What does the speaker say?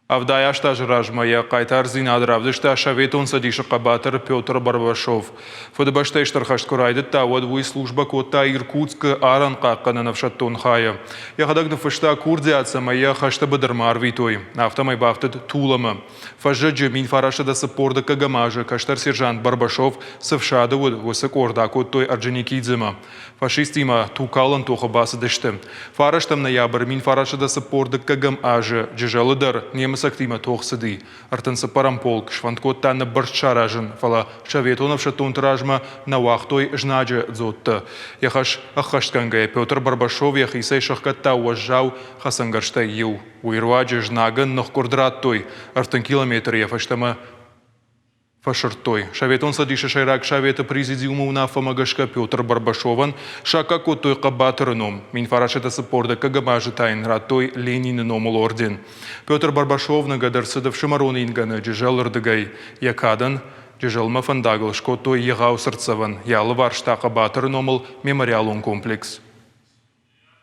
78 азы размӕ йӕ хъайтардзинад равдыста Советон Цӕдисы хъӕбатыр Петр Барбашов. Фыдыбӕстӕйы Стыр хӕст куы райдыдта, уӕд уый службӕ кодта Иркутскы арӕнхъахъхъӕнӕн ӕфсӕддон хайы. Йӕхӕдӕг ныффыста курдиат, цӕмӕй йӕ хӕсты быдырмӕ арвитой. Афтӕмӕй бафтыд Тулӕмӕ. Фӕззӕджы 1942 азы кӕстӕр сержант Барбашов цы фсады уыд, уыцы къорд акодтой Орджоникидземӕ. Фашисттимӕ тугкалӕн тохы бацыдысты. Фарӕстӕм ноябрь 1942 азы Джызӕлы дӕр немыцӕгтимӕ тох цыди. 34-ӕм полк сфӕнд кодта ныббырст саразын, фӕлӕ советон ӕфсӕддонты размӕ нӕ уагътой знаджы дзоттӕ. Йӕ хӕс ӕххӕстгӕнгӕйӕ Петр Барбашов йӕхицӕй сӕхгӕдта уӕззау хӕцӕнгӕрзтӕй иу. Уый руаджы знагӕн ныхкъуырд радтой, 30 километры йӕ фӕстӕмӕ фӕсырдтой. Советон Цӕдисы Сӕйраг Советы Президиумы уынаффӕмӕ гӕсгӕ Петр Барбашовӕн саккаг кодтой хъӕбатыры ном. 1942 азы та йын радтой Ленины номыл орден. Петр Барбашов ныгӕд ӕрцыд ӕфсымӕрон ингӕны Джызӕлы рдыгӕй. Йӕ кадӕн Джызӕлмӕ фӕндагыл скодтой егъау цыртдзӕвӕн, йӕ алыварс та хъӕбатыры номыл мемориалон комплекс.